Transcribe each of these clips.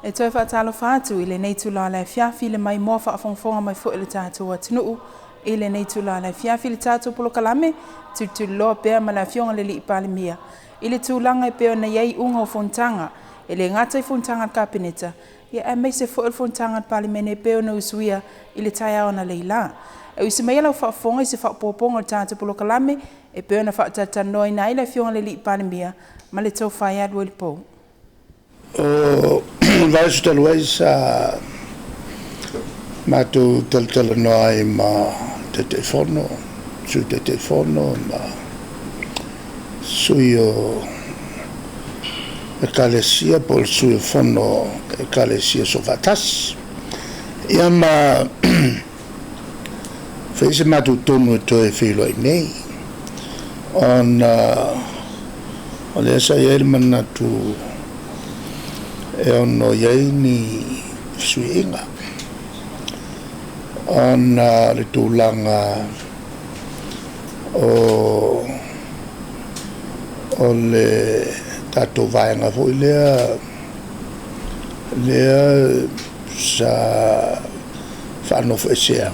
E toe faatalofa atu i lenei itula o le afiafi i le maimoa faafogafoga mai foi o le tatou atunuu i lenei itula o le afiafi i le tatou polokalame tulituliloa pea ma le Afioga i le Alii Palemia i le tulaga e pei ona i ai iuga o fonotaga, e le gata i fonotaga a le Kapeneta, aemaise foi o le fonotaga a le Palemene e pei ona usuia i le taeao analeila. E usi maia lau faafofoga i se faaopoopoga o le tatou polokalame e pei ona faatalatalanoaina ai le Afioga i le Alii Palemia ma le Tofa ia Lualualupou. O le vaiaso talu ai sa matou talatalanoa ai ma Taitaifono, Sui Taitaifono ma sui o Ekalesia po o le Sui o Fono o Ekalesia Soofaatasi. Ia ma fai se matou tonu e toe feiloai nei, ona o lea sa i ai le manatu e ono i ai ni fesuiaiga, ona o le tulaga o le tatou vaega foi lea sa faanofoesea.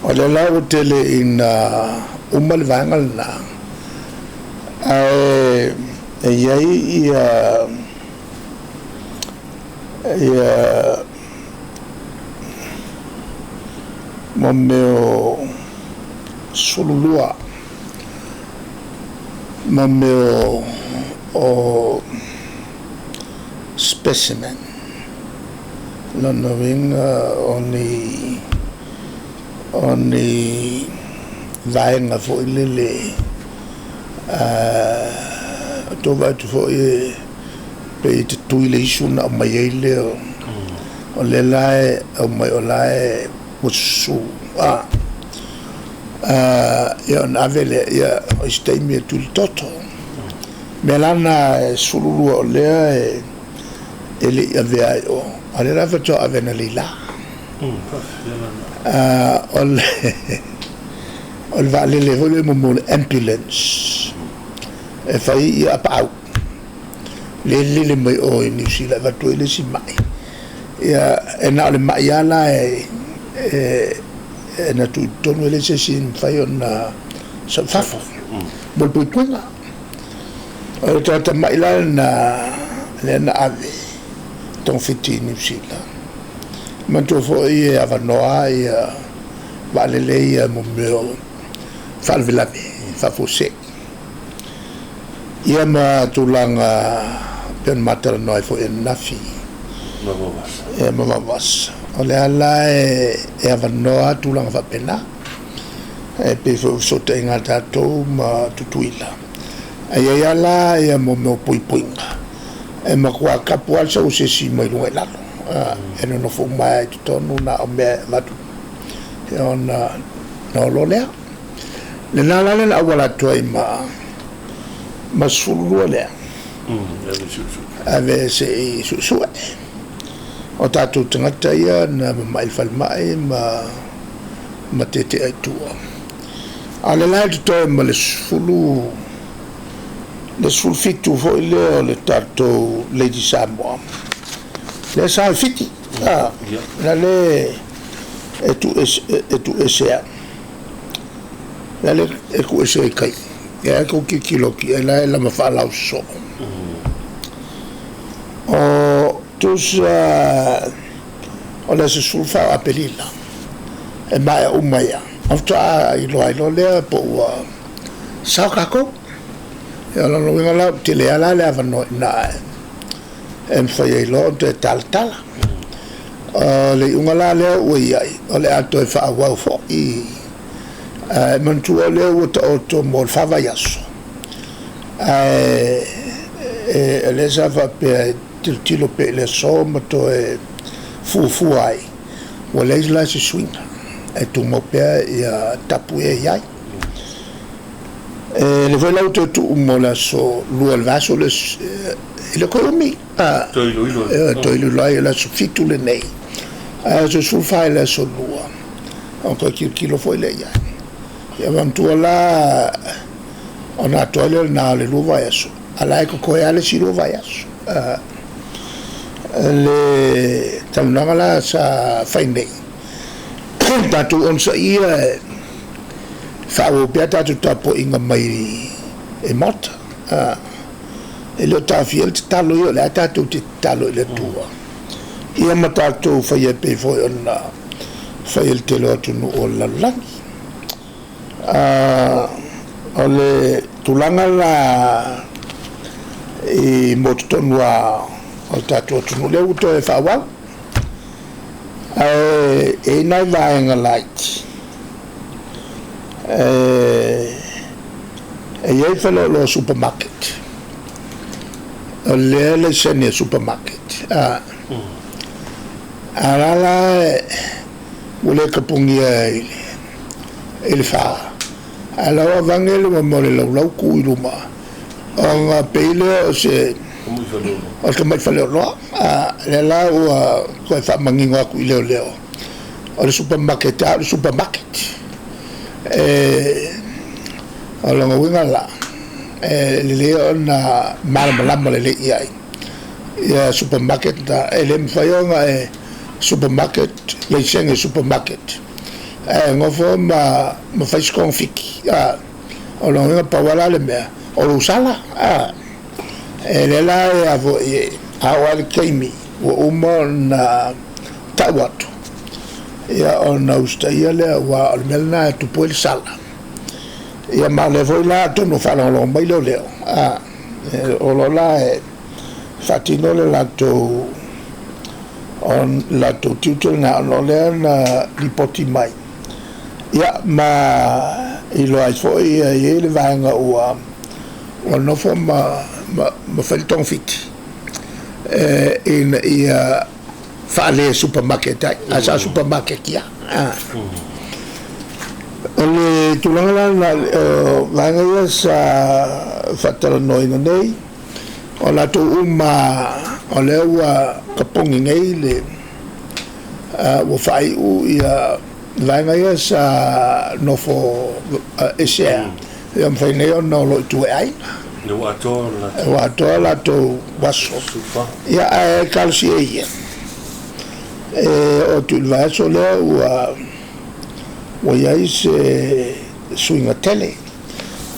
O lea la ua tele ina uma le vaega lena, ae e i ai ia mo mea o 12 mo mea o specimen, lona uiga o ni vaega foi lele tou vaai atu foi pei e tatui le isu ona aumai ai lea o lea la e aumai o la e ua susu ia ona ave lea ia o isi taimi e tui le toto. Mea la na e 12 o lea e le i avea ai o, a o lea la faatoa ave analeila. O le vaalele foi lea mo le ambulance e fai ia apaau le lele mai o i Niu Sila e avatu ai le isi mai. Ia e na o le mai lava la e na tuu i totonu e le se isi e mafai ona sau i fafo mo le puipuiga. O le tagata mai la na lea na ave togafiti i Niu Sila. Manatua foi e avanoa ia vaalele ia mo mea o faalavelave faafuasei. Ia ma tulaga pei ona matalanoa ai foi ananafi ma Vaovasa. O lea la e avanoa tulaga faapena. E pei foi o fesootaiga a tatou ma Tutuila. Ae i ai lava la ia mo mea o puipuiga, e matua tapu lava le sau o se isi mai luga i lalo. E nonofo uma ai i totonu na o mea e avatu ona olo lea. Lena la le na auala atu ai ma 12 lea. Ave se i suesue. O tatou tagata ia na mamai i le falemai ma tetea i tua. A o le la e totoe ma le 17 foi lea o le tatou Lady Samoa. Lea sa i Fiti. La le e tuuesea. La le e tuuesea i tai. Ia e kou tilotilo atu i ai la e lama faalauso. O tusa o le aso 14 o Aperila e maea uma ia. O faatoa iloa ai loa lea po ua sao tatou. Ia o lona uiga la ua tele lava le avanoa i ina e mafai ai loa ona toe talatala. O le iuga la lea ua i ai, o le a toe faaauau foi. E manatua o lea ua taoto mo le 4 vaiaso. Ae o lea sa faapea e tilotilo pea i le aso ma toe fuafua ai, ua leai la se suiga e tumau pea ia tapu e i ai. E le foi la ua toe tuu mo le aso 2 o le vaiaso le i le toe umi. Toe iloilo ai o le aso 7 lenei. Ae aso 14 i le aso 2, ona toe tilotilo foi lea i ai. Ia manatua la ona atoa ai lea o lena o le 2 vaiaso, a la e totoe lava le isi 2 vaiaso. Le talanoaga la sa fai nei, tatou onosaia e faaauau pea tatou tapuaiga mai e Maota. E le o taofia le tatalo ia, o lea tatou te tatalo i le Atua ia ma tatou faia pei foi ona faia le tele o atunuu o le lalolagi. O le tulaga la i mo totonu a o le tatou atunuu lea ua toe faaauau, ae e i ai nai vaega laiti e i ai faleoloa supermarket, o lea laisene supermarket a la la ua le kapugia i le fa, ae lau avage le mo le laulau ku i luma ona pei lea o se o le tamai faleoloa. Lea la ua toe faamanino atu i leoleo, o le supermarket a o le supermarket e o lona uiga la e lelei ona malamalama lelei i ai ia supermarket na e le mafai ona e supermarket laisene supermarket ae nofo ma fai se togafiti. O lona uiga pau lava la le mea o lou sala e lea la e a foi a oo lava le taimi ua uma ona tau atu ia ona usitaia lea, ua o le mea lena e tupu ai le sala. Ia ma o lea foi la atonu o faalogologo mai leoleo o lo la e faatino le latou on latou tiute lena, ona o lea na lipoti mai ia ma iloa ai foi ia i ai le vaega ua nofo ma fai le togafiti ina ia faale supermarket ai ae sa supermarket ia. O le tulaga la na o vaega ia sa faatalanoaina nei, o latou uma o lea ua kapogi nei le ua faaiu ia vaega ia sa nofo esea ia mafai nei ona o lo o i tua e aiga. Le ua atoa la ua atoa latou aso ia ae talosia ia e o atu i le vaiaso lea ua i ai se suiga tele.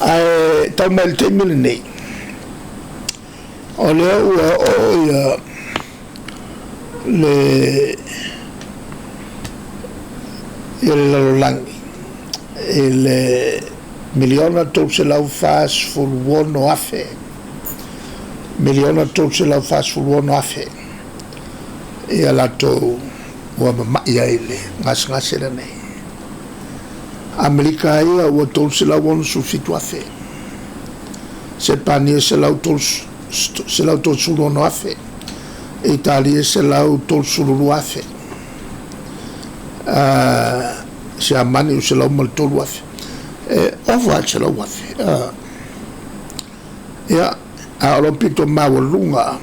Ae tau mai le taimi lenei o lea ua oo ia le ia le lalolagi i le 1,346,000 1,346,000 ia latou ua mama'i ai le gasegase lenei. Amerika ia ua 367,000, Sepania 136,000, Italia 132,000, Siamani ua 103,000, e ova i le 100,000. Ia, a o lo pito maualuga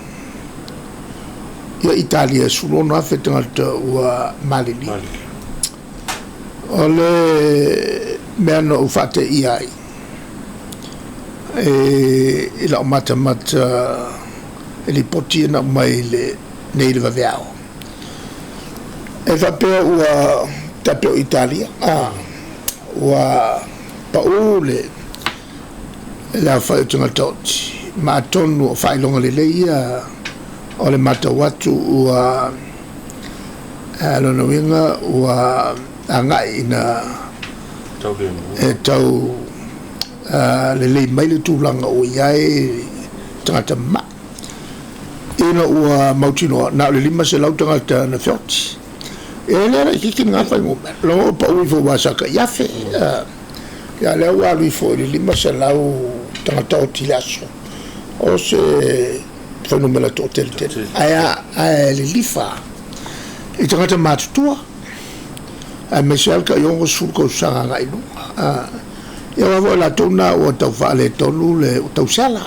ia Italia e 16,000 tagata ua maliliu. O le mea na ou faateia ai e i lau matamata e lipoti na mai le nei le vaveao e faapea ua tape o Italia ua pau le aofai o tagata oti ma atonu o faailoga lelei ia o le matau atu ua lona uiga ua agai ina e tau lelei mai le tulaga ua i ai tagata mama'i ina ua mautinoa na o le 500 tagata na feoti. E le laitiiti lena fuainumera logo o pau ifo ua sa ta'iafe ia lea ua alu ifo i le 500 tagata oti le aso o se fuainumera to'ateletele ae lilifa i tagata matutua aemaise a le ta'i 60 tausaga aga'i luga ia ua foi latou na ua tau faaletonu le ua tausala.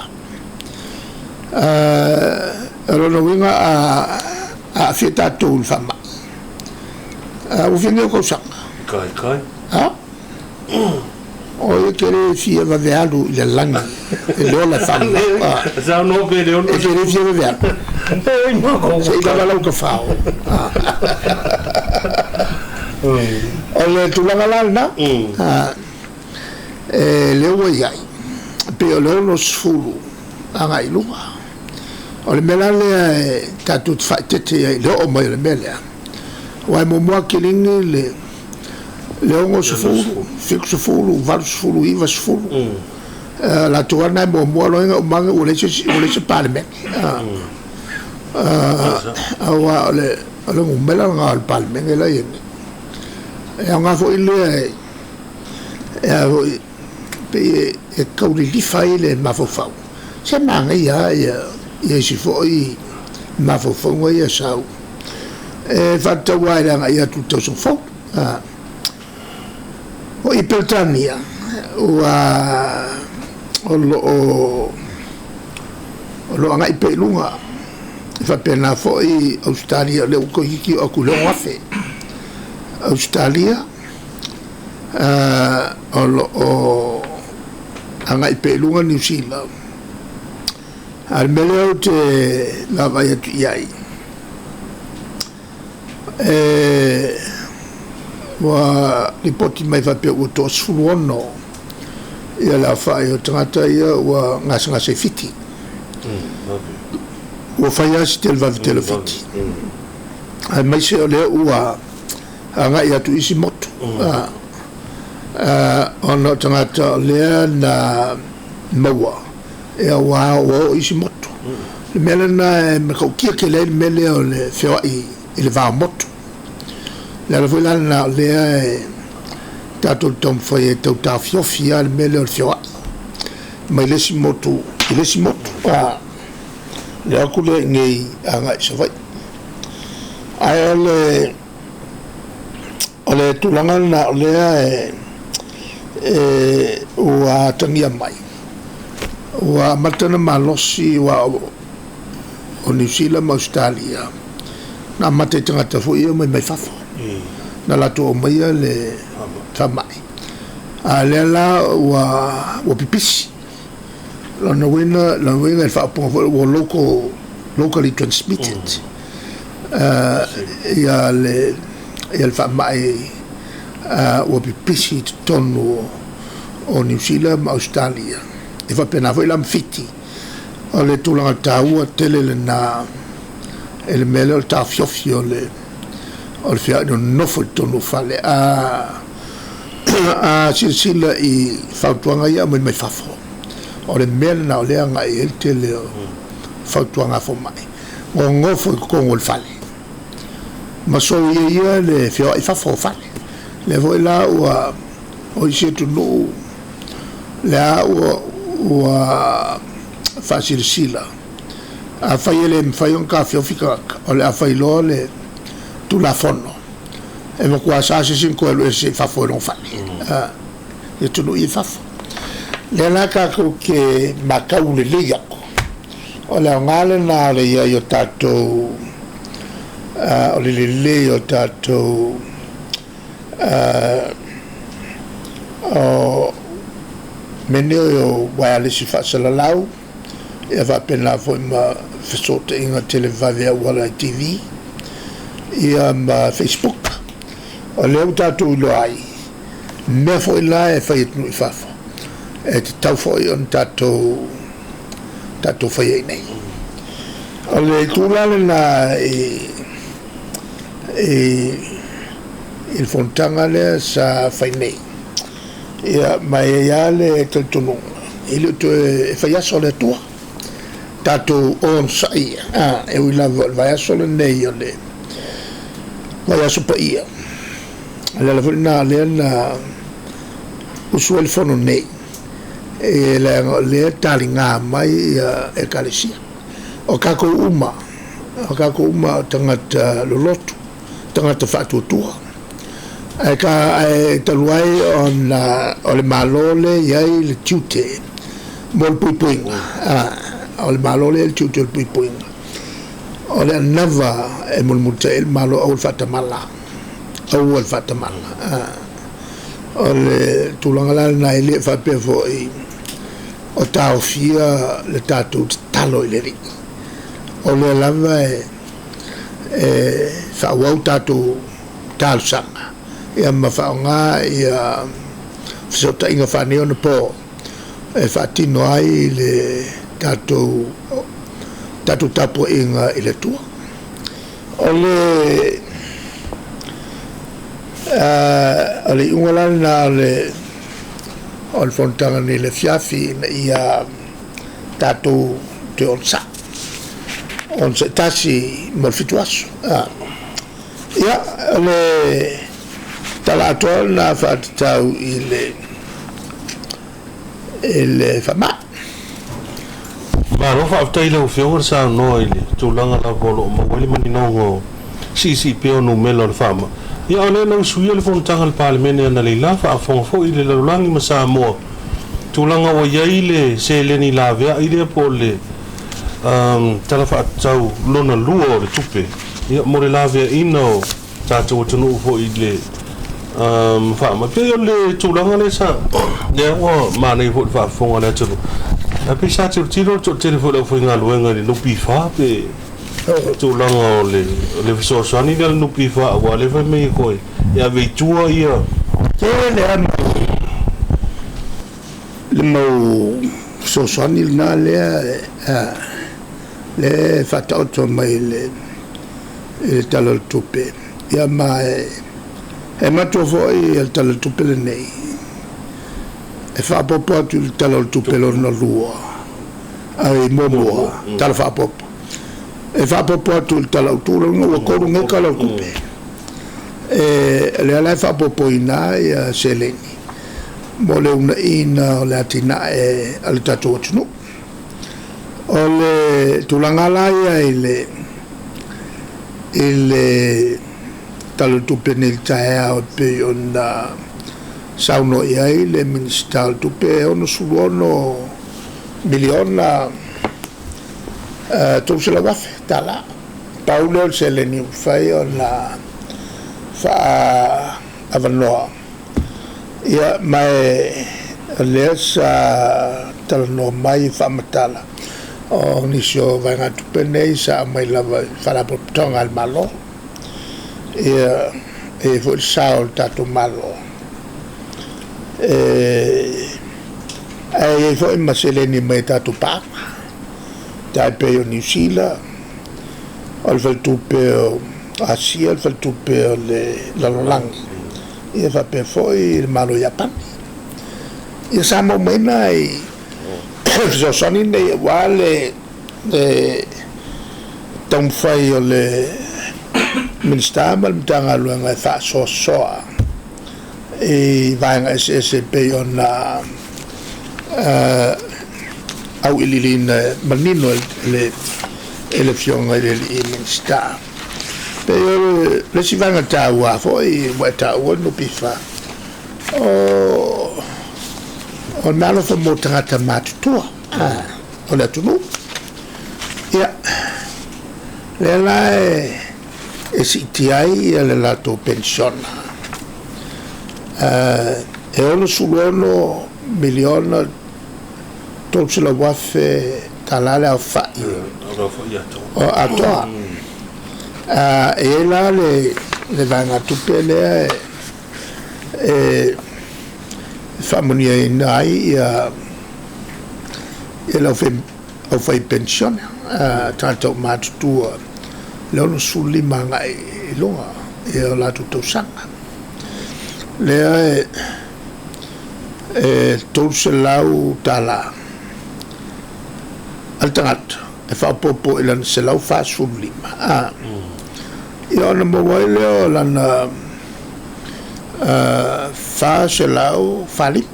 O lona uiga a aafia tatou i le faama'i ua fia nei o tausaga Kai kai. Ha? O ia te le fia vave alu i le lagi e le ola faamama. Saunoa pe le ono. E te le fia vave alu. Se i lava lau tafao. O le tulaga la lena, e lea ua i ai, pei o le 60 agai i luga. O le mea la lea e tatou te faaeteete ai i le oo mai o le mea lea, aua e muamua kiligi le 60, 70, 80, 90, latou lava na e muamua loa ina uma ane ua leai se Palemene. Aua o le numera lena o le Palemene la e i ai nei. E aoga foi lea e pei e tau lilifa ai le mafaufau. Se manaia lava ia isi foi mafaufauga ia sau. E faatatau lava i le agai atu i le tausaga fou. O i Peretania, ua o lo o agai pea i luga. E faapena foi Ausetalia, o lea ua toeitiiti oo atu i le 6,000. Ausetalia, o lo o agai pea i luga Niu Sila. A o le mea lea ou te vaavaai atu i ai, ua lipoti mai faapea ua 16 ia le aofai o tagata ia ua gasegase i Fiti. Ua fai lava si televave tele o Fiti. Aemaise o lea ua agai atu i isi motu. Ona o tagata o lea na maua, ua oo i isi motu. Le mea lena e matautia tele ai le mea lea o le feoai i le va o motu. Le ala foi la lena o lea e tatou taumafai e tau taofiofi lava le mea lea o le feoai mai le isi motu i le isi motu. Le atu lea i nei agai i Savaii. Ae o le tulaga lena o lea e ua atagia mai. Ua amata na malosi ua o Niu Sila ma Ausetalia na amata i tagata foi ia mai fafo. Na latou aumaia le faamai. A lea la ua pipisi. Lona uiga i le faaupuga foi ua locally transmitted. Ia le faamai ua pipisi i totonu o Niu Sila ma Ausetalia. E faapena foi la ma Fiti. O le tulaga taua tele lena e le mea lea o le taofiofi o le feoai nonofo i totonu o fale. A silasila i fautuaga ia aumai mai fafo, o le mea lena o lea agai ai le tele o fautuaga a fomai. Nonofo i totonu o le fale. Ma soia ia le feoai fafo o fale. Lea foi la ua o isi atunuu lea ua faasilasila. Afai e le mafai ona taofiofi tagata, o le a fai loa le Tulafono. E matua sa se isi na toe alu ese i fafo e lona fale. I atunuu i fafo. Lea la tatou te matau lelei atu. O le aoga lena o le iai o tatou, o le lelei o tatou o mea nei o wireless faasalalau, ia faapena foi ma fesootaiga televave auala i TV, ia ma Facebook. O lea ua tatou iloa ai, mea foi la e fai atunuu i fafo, e tatau foi ona tatou fai ai nei. O le itu la lena i le fonotaga lea sa fai nei. Ia ma e ia le talitonuga, e le o toe fai aso le Atua. Tatou onosai ia, e ui lava o le vaiaso lenei o le vaiaso paia. O le ala foi lena lea na usu ai le fono nei, e leaga o lea taliga mai ia Ekalesia. O tatou uma, o tagata lolotu, tagata faatuatua. Ae talu ai ona o le Malo le i ai le tiute mo le puipuiga. O le Malo le i ai le tiute o le puipuiga. O le anava e mulimulitai ai le Malo aua le faatamala. Aua le faatamala. O le tulaga la lena e le faapea foi o taofia le tatou tatalo i le Alii. O lea lava e faaauau tatou talosaga ia ma faaaoga ia fesootaiga faaneionapo e faatino ai le tatou tapuaiga i le Atua. O le iuga la lena o le fonotaga nei i le afiafi ina ia tatou toe onosai, onosai tasi mo le 7 aso. Ia, o le tala atoa lena faatatau i le faamai. Malo faafetai i lau Afioga le saunoa i le tulaga lava o lo o maua ai le maninoga o siisii pea o numera o le faamai. Ia, o lea na usuia le fonotaga a le Palemene analeila, faafofoga foi i le lalolagi ma Samoa, tulaga ua i ai le seleni laveai lea po o le tala faatatau lona lua o le tupe, ia, mo le laveaiina o tatou atunuu foi i le faamai. Pei o le tulaga lea sa lea ua manaia foi le faafofoga a le atunuu. Ae pei sa tilotilo le toatele foi o le aufaigaluega i le NPF pe tulaga o le fesoasoani lea a le NPF, aua lea fai mai e toe e ave i tua ia. Tele lava le mau fesoasoani lena lea le faataoto mai i le Tala o le Tupe. Ia ma e matua foi le Tala o le Tupe lenei e faaopoopo atu i le Tala o le Tupe lona lua, ai muamua, tala faaopoopo. E faaopoopo atu i le Tala Autu, lona ua 3 nei Tala o le Tupe. E lea la e faaopoopoina ia seleni mo le uunaina o le atinae a le tatou atunuu. O le tulaga la ia i le Tala o le Tupe nei i le taeao e pei ona saunoa i ai le Minisita o le Tupe, e $66 miliona $300,000 tala. Pau lea o le seleni ua mafai ona faaavanoa. Ia, ma o lea sa talanoa mai faamatala o nisi o vaegatupe nei sa aumai lava i Faalapotopotoga a le Malo. Ia, e i ai foi le sao o le tatou Malo, ae i ai foi ma seleni mai tatou paaga, tai pei o Niu Sila, o le Faletupe o Asia, le Faletupe o le Lalolagi, ia faapea foi le Malo o Iapani. Ia sa maua i fesoasoani nei aua le taumafai o le Minisita ma le Matagaluega e faasoasoa i vaega eseese pei ona auiliiliina manino e le Afioga i le alii Minisita. Pei o le isi vaega taua foi ua e taua le NPF, o le meaalofa mo tagata matutua o le atunuu. Ia, lea la e siitia ai le latou penisiona. E $66 miliona $300,000 le aofai o atoa. E i ai la le vaegatupe lea e faamanuiaina ai ia le aufai penisione, tagata matutua le 65 agai i luga ia o latou tausaga. Lea e $300 a le tagata e faaopoopo i lana 145. Ia ona maua ai lea o lana 445.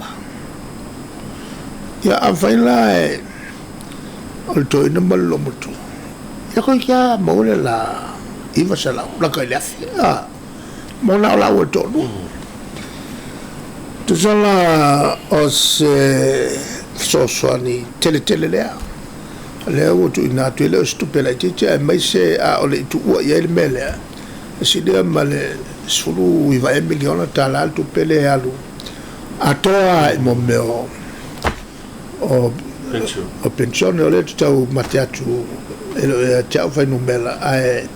Ia afai la e o le toeaina ma le olomatua, ia koe kia maua le la 900 laka i le 1,000. Mo na o la ua toalua. Tusa o se fesoasoani tele tele lea. Lea ua tuuina atu e le o se tupe laitiiti aemaise a o le i tuua i ai le mea lea. E silia ma le $19 miliona le tupe lea e alu Atoa i mo mea o o penisione o lea e tau mate atu e le o ia te au fuainumera ae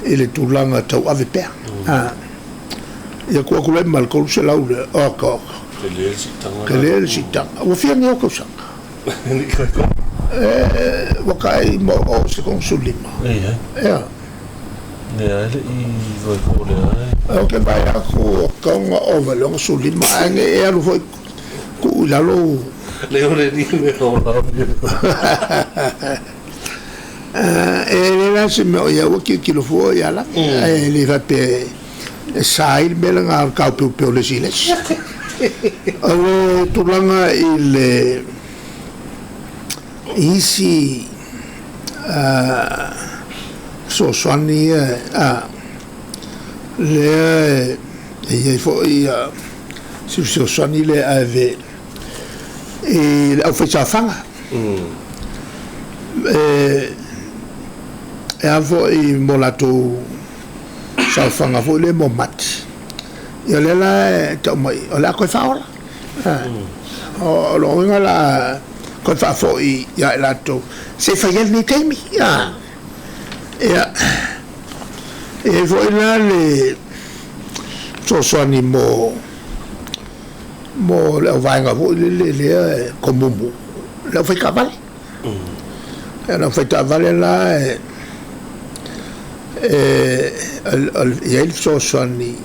i le tulaga tauave pea. Ia tuu atu loa ma le 300 lea, oka oka. Tele le siitaga. Tele le siitaga. Ua fia nei ou tausaga? Ua tai ma o se 35. Ia. Lea e le i iloa foi lea. Ou te vaai atu ua tatau ona ova i le 65 ae ne i e alu foi tuu i lalo. Le o le ni mea o la. E le la se mea o ia ua tilotilo fua ia lava. Ae le faapea e sa ai le mea lena o le taopeopeo o le isi i le isi. O le tulaga i le isi fesoasoani ia lea e i ai foi si fesoasoani lea e ave i le aufaisaofaga. E a foi mo latou saofaga foi lea mo mati. Ia o lea la e tau mai o le a toe faaola. O lona uiga o le a toe faafoi ia i latou se i fai ai lenei taimi. Ia, e i ai foi la le fesoasoani mo le auvaega foi lele lea e komumu, le aufaitaavale. Le aufaitaavale la e i ai le fesoasoani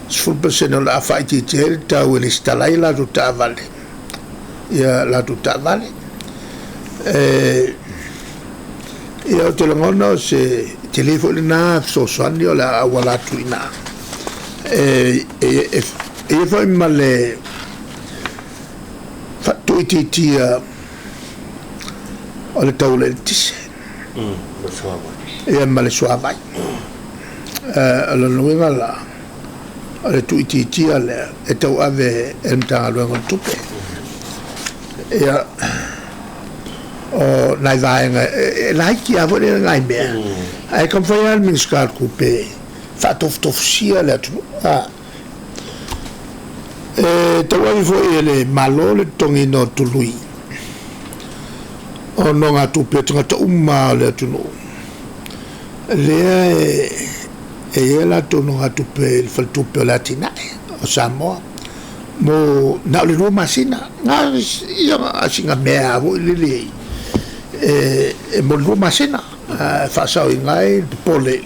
10% o le a faaitiitia ai le tau e resitala ai latou taavale, ia latou taavale. Ia ou te lagona o se tele foi lena fesoasoani o le a auala atu i ina. E i ai foi ma le tuuitiitia o le tau o le eletise. Ia ma le suavai. O lona uiga la, o le tuuitiitia lea e tauave e le Matagaluega o le Tupe. Ia, o nai vaega e laiti lava foi lea nai mea, ae taumafai lava le Minisita o Tupe e faatofutofusia le atunuu. E tauave foi e le Malo le totogiina o tului o nogatupe a tagata uma o le atunuu lea e i ai latou nogatupe i le Faletupe o le Atinae o Samoa mo na o le 2 masina. Na o sina mea foi lele e mo le 2 masina e faasaoina ai le popole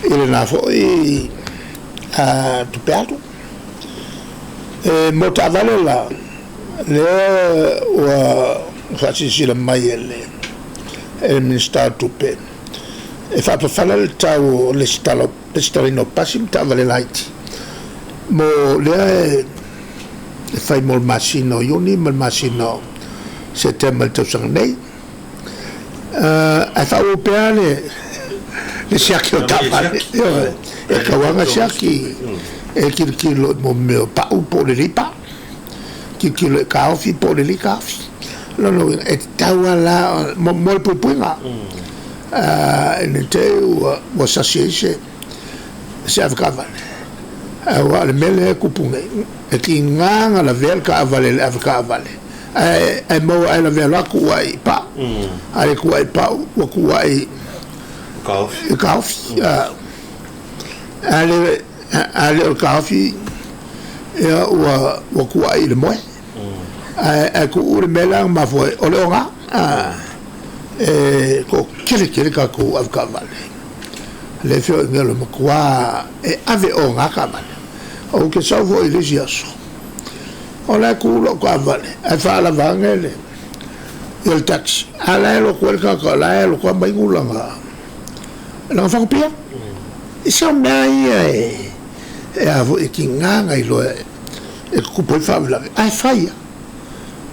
i lena foi tupe alu. E mo taavale la, lea ua faasilasila mai e le Minisita o Tupe e faapafala le tau o le resitalaina o pasi ma taavale laiti mo lea e fai mo le masina o Iuni ma le masina o Setema i le tausaga nei. Ae faaauau pea le siaki o taavale. E tatau lava ona siaki e tilotilo i mea o pau po o lelei pau, tilotilo i taofi po o lelei taofi. O lona uiga e tatau lava la mo le puipuiga ina ne i te i ua sasi ai se avetaavale. Aua o le mea lea e tupu nei, e tiga ona lavea le taavale i le avetaavale, ae maua ae lavea loa tuu ai i pau, a le tuu ai i pau ua tuu ai i taofi. A le o le taofi ua tuu ai i le moe, ae tuu le mea lea na mafua ai o le oga. E toatele tele tatou avetaavale lea e feoai nei o le matua e ave oga taavale. Ou te sau foi i le isi aso, o la e tu lau taavale ae faalava ane le taxi, a la e alu atu ai le tagata o la e alu atu lava ma inu lana fagupia. I se mea ia e a foi e tiga ona iloa e tutupu ai faalavelave, ae fai lava.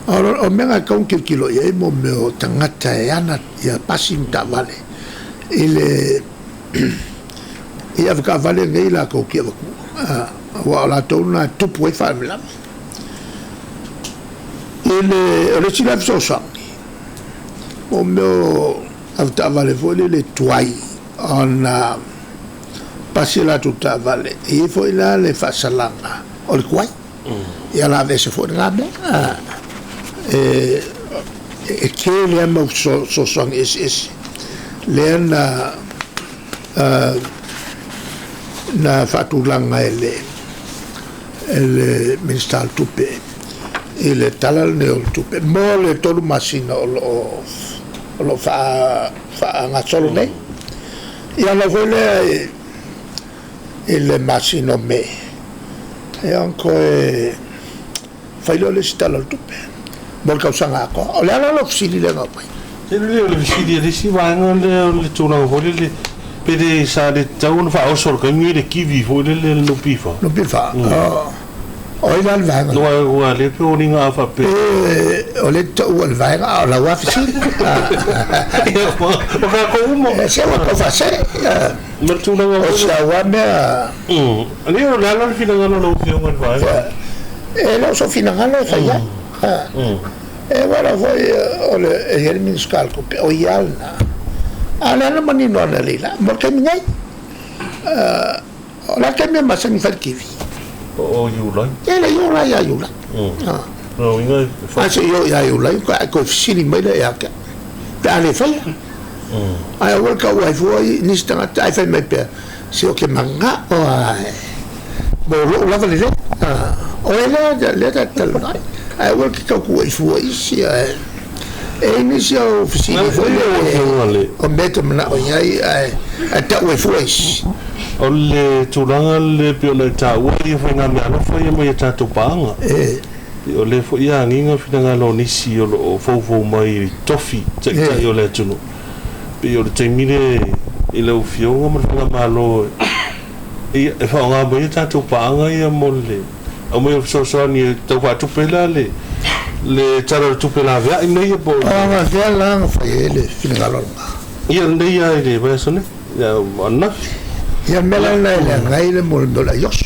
O mea na e tatau ona tilotilo i ai mo mea o tagata e ana ia pasi ma taavale i le i avetaavale nei latou te avatua, aua o latou na e tupu ai faalavelave. I le o le isi la fesoasoani mo mea o avetaavale foi lele tuai ona pasi latou taavale, e i ai foi la le faasalaga o le tuai. Ia la aveese foi lena mea. E e tele lava mau fesoasoani eseese lea na na faatulaga e le e le Minisita o le Tupe i le Tala lenei o le Tupe mo le 3 masina o loo faagasolo nei. Ia ona foi lea i le masina o Me, ia ona toe fai lea o le isi Tala o le Tupe mo le tausaga atoa. O le ala lea o fesili lea na aumai. E lelei o le fesili a le isi vaega lea o le tulaga foi lele pe le sa le tatau ona faaoso i le taimi le kivi foi lele le NPF. NPF, o ai la le vaega? Aua o lea pei o liga a faapea. O lea e te taua le vaega a o lau lava fesili. O tatou uma. Se ua tau faasee. Ma le tulaga foi. O si au lava mea. Le o le a la le finagalo o lau Afioga i le vaega? E le o sou finagalo e fai ai. E uala foi o le e i ai le Minisita o le Tupe, o ia lena. A o le a le manino analeila mo le taimi nei. O le a le taimi e masani fai le kivi? O Iulai. E le i oo la ia Iulai. Lona uiga e fai. A se i oo ia Iulai faatoa toe fesili mai lea ia te au pe a le faia. Ae aua le tau ai fua i nisi tagata ae fai mai pea, se ou te manao lava e mo lou lava lelei. O e lea lea ta te talanoa ai. Ae aua le te tau tuuai fua i isi ae e i ai nisi au fesili foi lele o mea e te manao i ai ae tau ai fua isi. O le tulaga lea e pei ona e taua ia faigameaalofa ia mai a tatou paaga. O lea foi e agiga finagalo o nisi o lo o foufou mai i tofi taitai o le atunuu. Pei o le taimi lea i lau Afioga ma le Faigamalo e faaaoga mai ai tatou paaga ia mo le aumai o fesoasoani e tau faatupe la le Tala o le Tupe laveai nei po o le... O anafea la na fai ai le finagalo lena? Ia lenei lava i le vaiaso nei, ananafi. Ia o le mea la lena e leaga ai le mea o le aioso.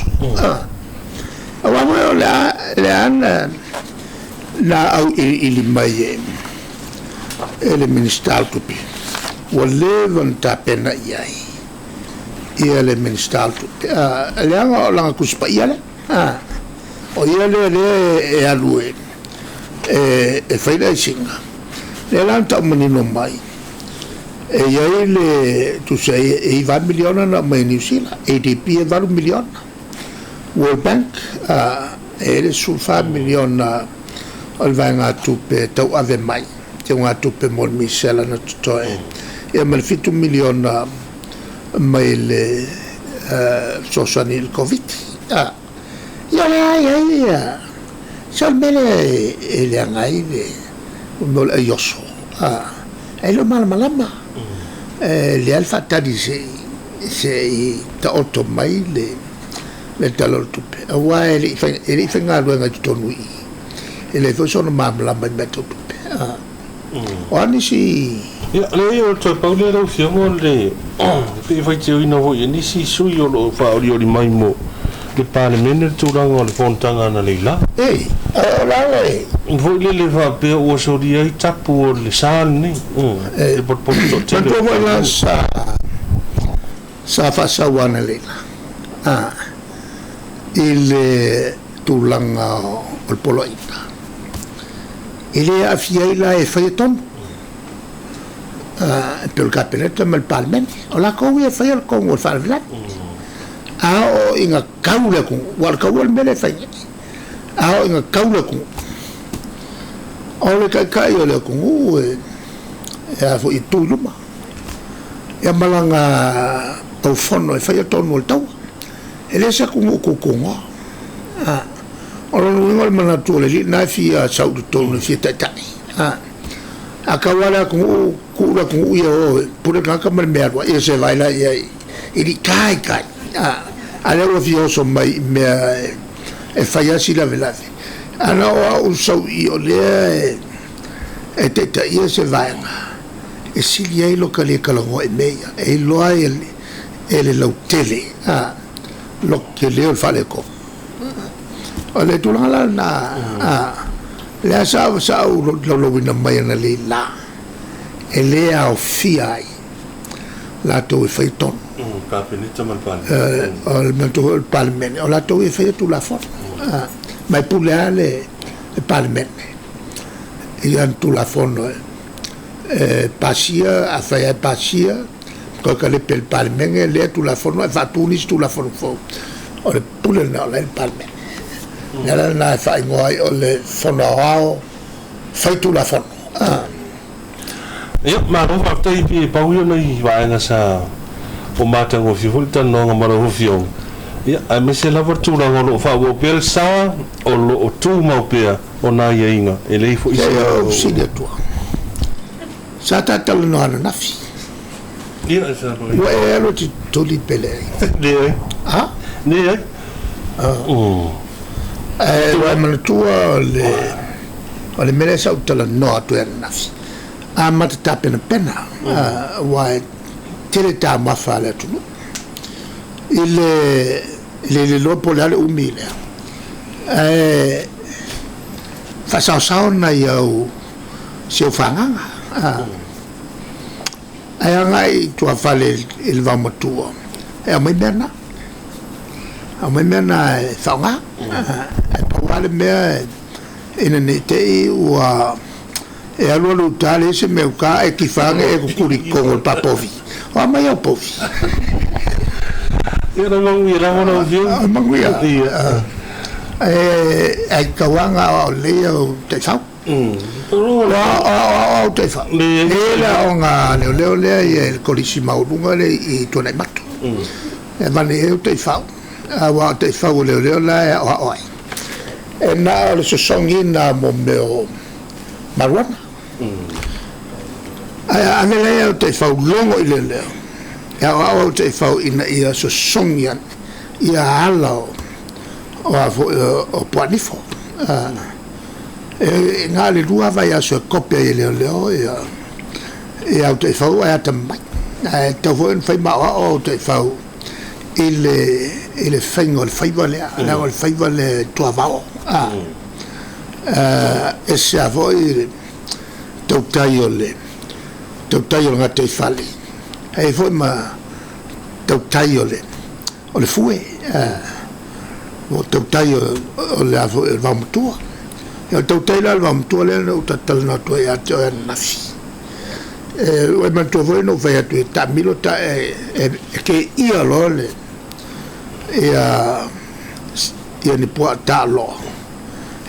Aua foi o le a le a na auiliili mai e le Minisita o Tupe, ua leva ona tapena i ai ia le Minisita o Tupe, leaga o lana Tusi Paia lea. O ia lea lea e alu e fai le aisiga. Lea la na tau manino mai, e i ai le tusi e $9 miliona na aumai e Niu Sila, ADB e $8 miliona, World Bank e i ai le $14 miliona o le vaegatupe e tauave mai, teugatupe mo le misela na totoe, ia ma le $7 miliona mai le fesoasoani i le Koviti. Ia o lea i ai se o le mea lea e leaga ai le mea o le aioso, e le o malamalama. E lea le faatali se i taoto mai le Tala o le Tupe, aua e le i faigaluega i totonu i i, e leai foi sona malamalama i mea tau tupe. O a nisi... Ia, leai, o le toe pau lea lau Afioga o le pei e faitioina foi e nisi sui usufono o lo o faaolioli mai mo le Palemene le tulaga o le fonotaga analeila. Ei, o le ala e... Foi lele faapea ua solia ai tapu o le sa lenei, le potopoto toatele. Manatua foi la sa faasau analeila i le tulaga o le poloaiga. E le aafia ai la e faia tonu, e pei o le Kapeneta ma le Palemene. O latou ia e faia le tonu o le faalavelave. A oo ina tau le atunuu, aua o le taua le mea lea e fai nei, a oo ina tau le atunuu, o le taitai o le atunuu e a foi e tu i luma ia ma lana aufono e faia tonu o le taua. E le se atunuu tutunoa. O lona uiga o le manatu o le alii lena e fia sau i totonu e fia taitai. A tau lava le atunuu, tuu le atunuu ia o e pule le tagata ma le mea e alu ai, ia se vaai la i ai i li kai kai. A lea ua fia oso mai i mea e fai lava si lavelave. A na o au sau i o lea e taitaia se vaega e sili ai lo ka le talanoa i mea ia, e iloa ai e le lautele lo tele o le faaletonu. O le tulaga la lena, lea sa ou laulauina mai analeila, e le aofia ai latou e faia tonu. Kapeneta ma le Palemene. O le manatu foi o le Palemene, o latou e faia Tulafono. Ma e pule lava le Palemene i ana Tulafono e pasia, afai lava e pasia, toe kalepe e le Palemene lea Tulafono ae faatu nisi Tulafono fou. O le pule lena o la e i le Palemene. O le ala lena e faaigoa ai o le Fono Aoao Faitulafono. Ia, malo faafetai pe pau ia o nai vaega sa ua matagofie foi le talanoaga ma lau Afioga, ia, aemaise lava le tulaga o lo o faaauau pea le sa, o lo o tumau pea ona aiaiga, e leai foi se. Ia, ou fesili atu lava, sa ta talanoa ananafi? Ia, sa. Ua e alu e te tuli pe leai? Leai. A? Leai. Ae ua e manatua o le o le mea lea sa ou talanoa atu ai ananafi, amata tapenapena, aua e tele taumafa a le atunuu i le i le iloa po o le a le umi lea, ae faasaosao nai au si au fagaga, ae agai i tuafale i le vaomatua e aumai mea na, aumai mea na e faaaoga. Ae pau lava le mea, ina ne i te i ua e alu alu i uta leai se mea i uta ae tifa ane e tutuli i totonu o le papovi. O a mai au povi? Ia na manuia lava lau Afioga. O manuia. E ai tauaga aoao lelei au taifau. O aoao au taifau. E le aoga leoleo lea i le kolisi maualuga lea i Tuanaimato. E avane i ai au taifau, aua o taifau o leoleo la e aoao ai. E na o le sosogiina mo mea o marijuana. Ae a ave la au taifau logo i leoleo, e aoao au taifau ina ia sosogi ane ia ala o a foi o puanifo. E na o le 2 vaiaso e kope ai e leoleo ia au taifau ae atamamai. Ae tatau foi ona fai ma aoao au taifau i le faiga o le faiva lea, leaga o le faiva lea e tuavao. Ese lava foi le tautai o le tautai o le gataifale, ae i ai foi ma tautai o le fue, o tautai o le a foi o le vaomatua. O le tautai la o le vaomatua lea na ou talanoa atu ai ia te oe ananafi. Ua e manatua foi na ou fai atu e taamilo ta e keia loa le ia ni puaa taaloa.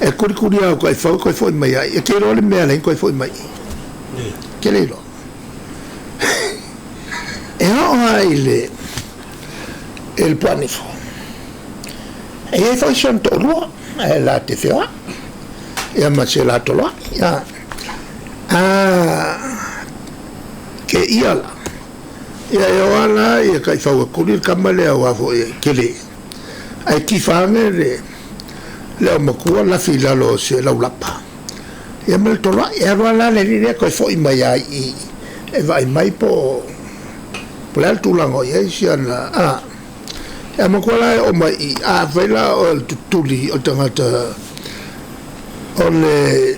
E kulikuli au taifau e toe foi mai ai. E te iloa le mea e ala ai ona toe foi mai i. Ke le iloa. E oo lava i le i le puanifo. E i ai foi si ona toalua e la te feoai ia ma se la toloai. Ia, a ke ia la, ia e o ala ia taifau e kuli le kama lea aua foi e tele. Ae tifa ane le le aumatua lafi i lalo o se laulapa ia ma le toloai. E alu lava la le alii lea toe foi mai lava i i e vaai mai po o le a le tulaga o i ai si ana a. E aumatua la e oo mai i i, afai la o le tutuli o le tagata o le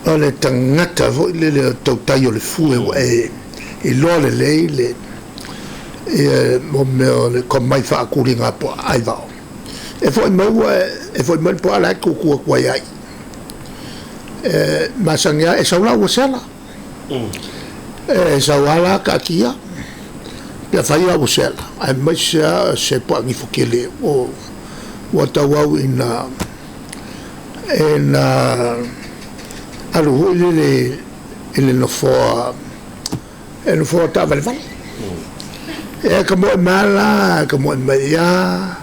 o le tagata foi lele o tautai o le fue ua e iloa lelei le ia mo mea o le komai faakuliga puaa aivao. E foi mai ua e foi mai le puaa la e tutu atu ai ai. E masani lava e sau la ua sela. E sau lava la taatia pe afai lava ua sela, aemaise lava se puaa nifo tele ua tauau ina ina alu foi lele i le nofoa e nofoa taavalevale. E ka moe mai la, ka moe mai ia,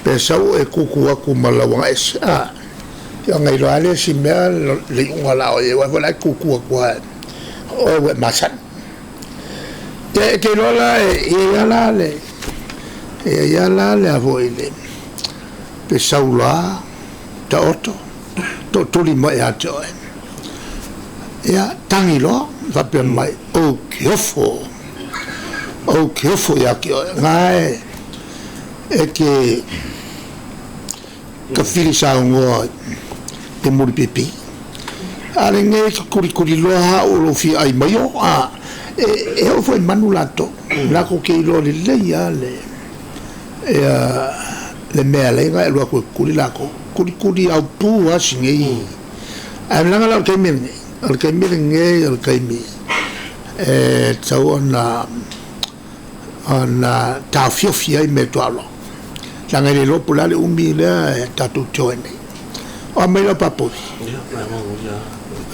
pe sau e tutu atu ma lau agaese. A, ia ona iloa lea si mea le iuga o le a oo i ai, aua foi la e tutu atu lava o oe ua e masani. Ia e te iloa la e i ai lava la le, e i ai lava la le a foi le, pe sau loa taoto, tootuli mai ia te oe. Ia, tagi loa, faapea mai, ou te ofo, ou te ofo ia te oe. Ga e, e te tafili saunoa i mulipipi. A lenei ka kulikuli loa au o lou fia ai mai o, a, e, e oo foi i manu latou, latou te iloa lelei lava le, ia, Le mea le ga lua ku kuli la ko kuli kuli au pu a singe ai langa la ke mi ne al ke mi nge al ke mi e tau ona ona taofiofi ai me tualo langa le lopo la le umi lea e tatou tioe nei o mai la papovi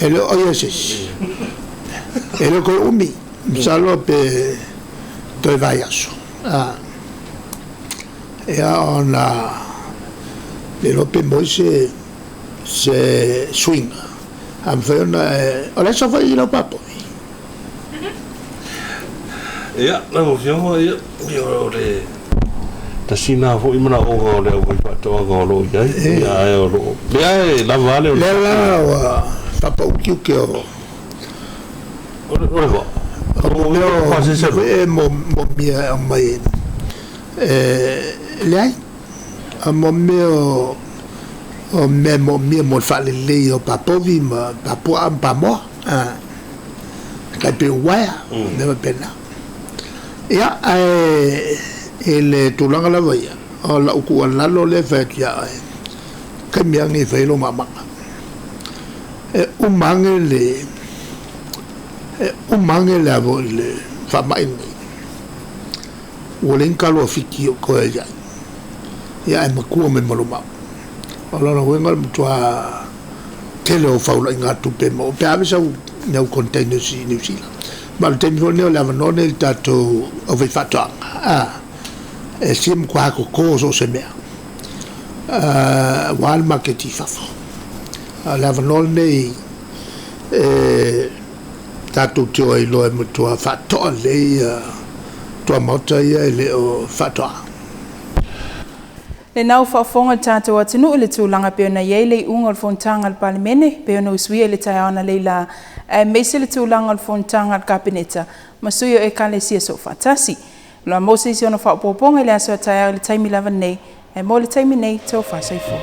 e le o ia sesi e le ko umi masalo pe toe vai aso ia ona le lope moi se se suiga a mafai ona o le aso foi i lau papovi. Ia, lau Afioga, ia, ia o le tasina foi manaoga o le aufaifaatoaga o loo i ai, ia ae o loo lea e lava ale o lea la ua faapaukiuki o o le vaa o mea o e mo mia e aumai e leai a mo mea o mea mo mia mo le faalelei o papovi ma papuaa ma pamoa kai pe uaea mea mapena. Ia ae i le tulaga lava ia o lau tuualalo lea e fai atu ia oe taimi age e fai lo mamaga e uma age le e uma age le avo i le faamai lenei ua leai ni kalo fiti o toe ai ia ae matua mai ma lomau o lona uiga o le matuā tele o faulaiga tupe mo pe ave sau au containers i New Zealand ma o le taimi foi lenei o le avanoa lenei i le tatou aufaifaatoaga e sia matuā koko so o se mea aua le maketi i fafo a o le avanoa lenei e tatou te o ai loa e matua faatoa lelei tuamaota ia e le o faatoaga. Le nau faafofoga le tatou atunuu i le tulaga pei ona i ai le iuga o le fonotaga a le Palemene pei ona usuia i le taeao analeila aemaise le tulaga o le fonotaga a le Kapeneta ma sui o Ekalesia Soofaatasi. O le a maua se isi ona faaopoopoga i le aso a taeao i le taimi lava nei, ae mo le taimi nei, tofa soifua.